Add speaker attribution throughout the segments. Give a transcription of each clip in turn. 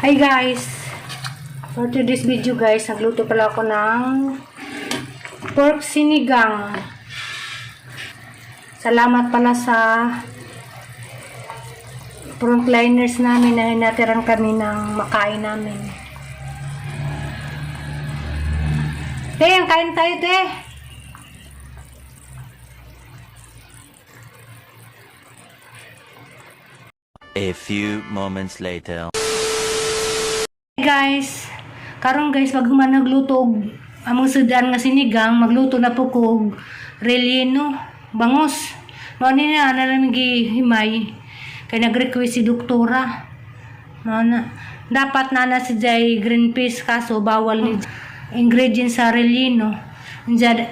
Speaker 1: Hi guys! For today's video guys, nagluto pala ako ng pork sinigang. Salamat pala sa frontliners namin na hinatiran kami ng makain namin. Te, ang kain tayo, te!
Speaker 2: A few moments later.
Speaker 1: Hey guys, karon guys pag human nagluto og among sudan nga sinigang, magluto na po ko og relleno, bangos. Mao ni na ana lang gihimay kay nag-request si doktora. Mao na dapat na na si Jay green peas, kaso bawal ni ingredients sa relleno. Diyan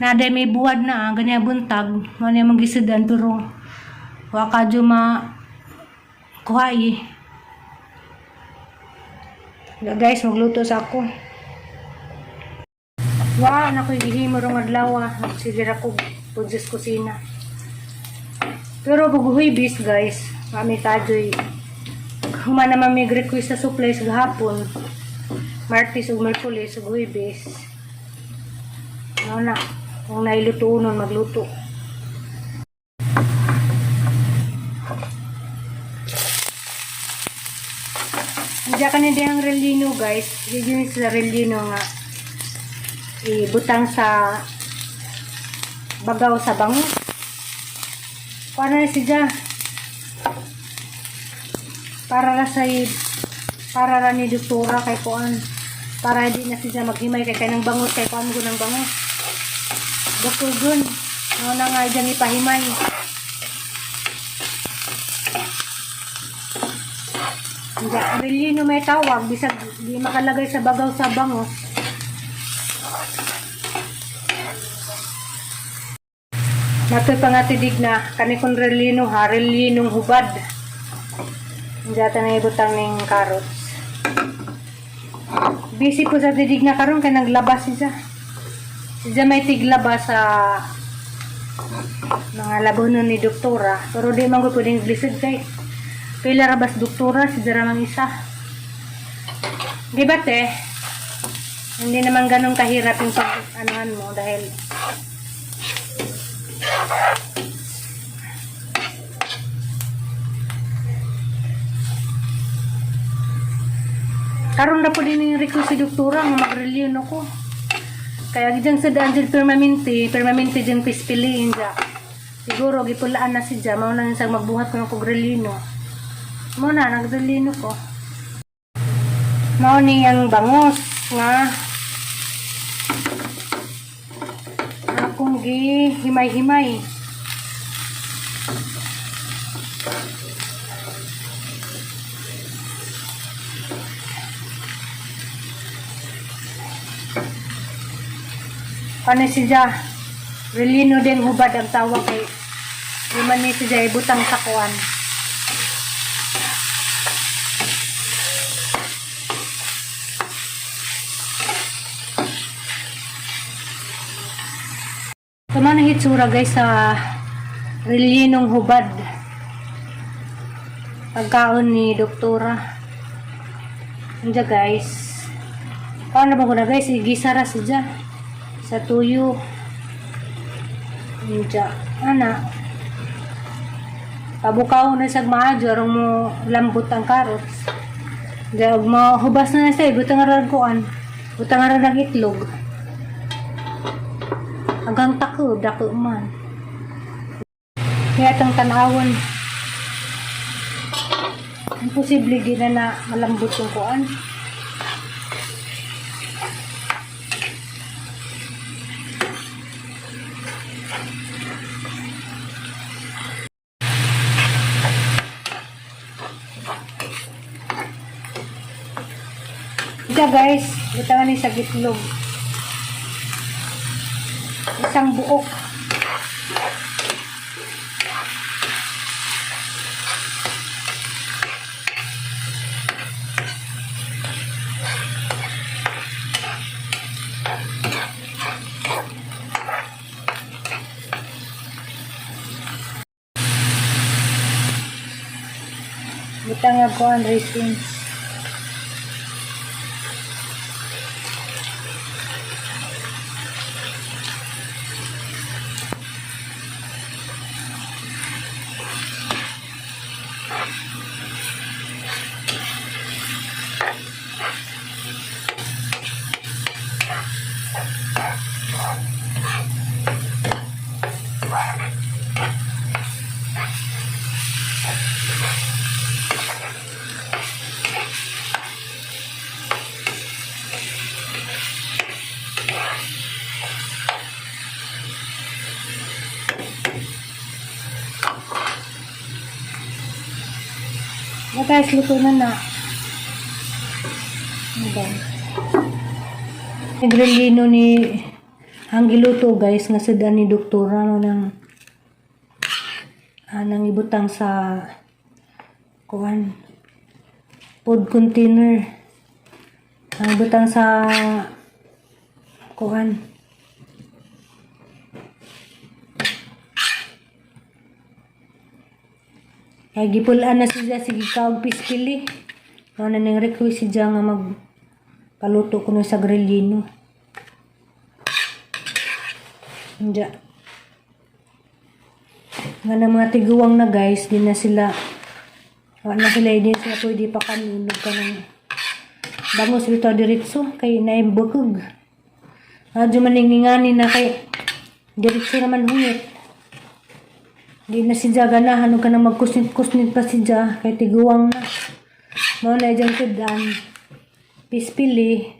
Speaker 1: na day may buwad na ganyan buntag mao ni among gisudan, pero wa ka ma kuha. Ya, guys, magluto sa ako. Wa, na ko'y gihimo rong adlaw ah. Sige ra ko pudyos kusina. Pero pag Huwebes, guys, mami tajoy. Human naman may request sa supplies gahapon. Martes ug Miyerkules ug Huwebes. Ano na, kung nailuto nun, magluto. Hindi ka na ang relleno, guys. Yun yung sa relleno nga. Ibutang sa bagaw sa bango. Kuha na siya. Para ra sa para ra ni doktora kay kuan. Para hindi na siya maghimay kay kanang bangus kay kuan ko ng bangus. Bukogon. No na nga diyang ipahimay. Hindi, relleno may tawag, bisag di makalagay sa bagaw sa bangos. Natoy pa nga tidig na, kani kong relleno ha, rellenong hubad. Hindi ata na ibutang ning carrots. Busy po sa tidig na karon kay naglabas siya. Siya may tiglaba sa mga labonon ni doktora. Pero di man ko pwedeng glisod kay pila ra bas doktora si dara mang isa. Di ba te? Hindi naman ganun kahirap yung pag anuhan mo dahil karon na po din yung request si doktora nga mag-reliyon ako. Kaya diyang sa daan dyan permanente, permanente diyang pispiliin dya. Siguro gipulaan na si dya, mao na sa magbuhat ko ng kog relino. Mao na, nagrelino ko. Mao ni ang bangos nga akong gihimay-himay. Paano siya? Relino din hubad ang tawag kay di man ni siya ibutang sa kuan. Tama na hitsura guys sa relinong hubad. Pagkaon ni doktora. Andiyan guys. Paano ba ko na guys? Igisa ra siya sa tuyo. Andiyan. Ana. Pabukaw na sa maadyo aron mo lambot ang carrots. Diyan mo hubas na na siya, butang ra kuan. Butang ra ng itlog. Hanggang tako, dako man. Kaya itong tanawon. Imposible di na na malambot yung kuan. Ito guys, butangan ni sa gitlog. Isang buok. Butang nga kuan raisins. Na guys, luto na na. Ano ba? Nagrelino ni ang giluto guys nga sada ni doktora no nang nang ibutang sa kuan food container, ang ibutang sa kuan. Kay gipulaan na siya sige kaog pispili. Mao na ning request siya nga mag paluto kuno sa grillino. Hindi. Nga na mga tiguang na guys, di na sila wala na sila, di na sila pwede pa kanunog ka ng bangos bitaw diretso kay naimbukog. Adyo maningingani na kay diretso naman hungit. Di na si ganahan ka na magkusnit-kusnit pa si Ja kay tiguang na. Mao na diyang sudan. Pispili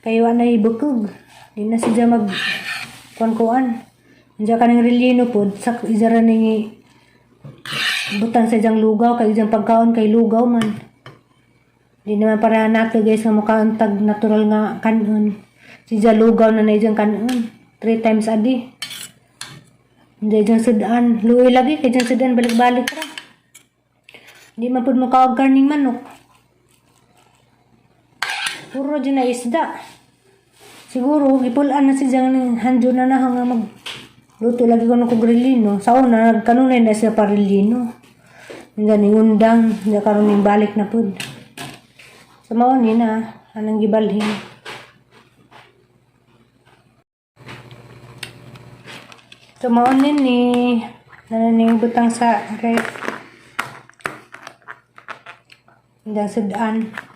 Speaker 1: kay wa na ibukog. Di na si Ja mag kuan-kuan. Diyan ka ng relleno pod sak izara ningi butang sa iyang lugaw kay iyang pagkaon kay lugaw man. Di naman para nato guys nga mukaon tag natural nga kanon. Si Ja lugaw na na iyang kanon. Three times a day. Hindi dyan sudan. Luwi lagi kay dyan sudan balik-balik ra. Hindi man pud mo kaog karning manok. Puro dyan na isda. Siguro gipulaan na si Jang handyo na na nga mag luto lagi ko ng kogrelino. Sa una nagkanunay na siya parelino. Hindi ni undang, hindi karon ning balik na pud. Sa mao ni na anang gibalhin. So mao ni ni nananing butang sa ref. Hindi sudan.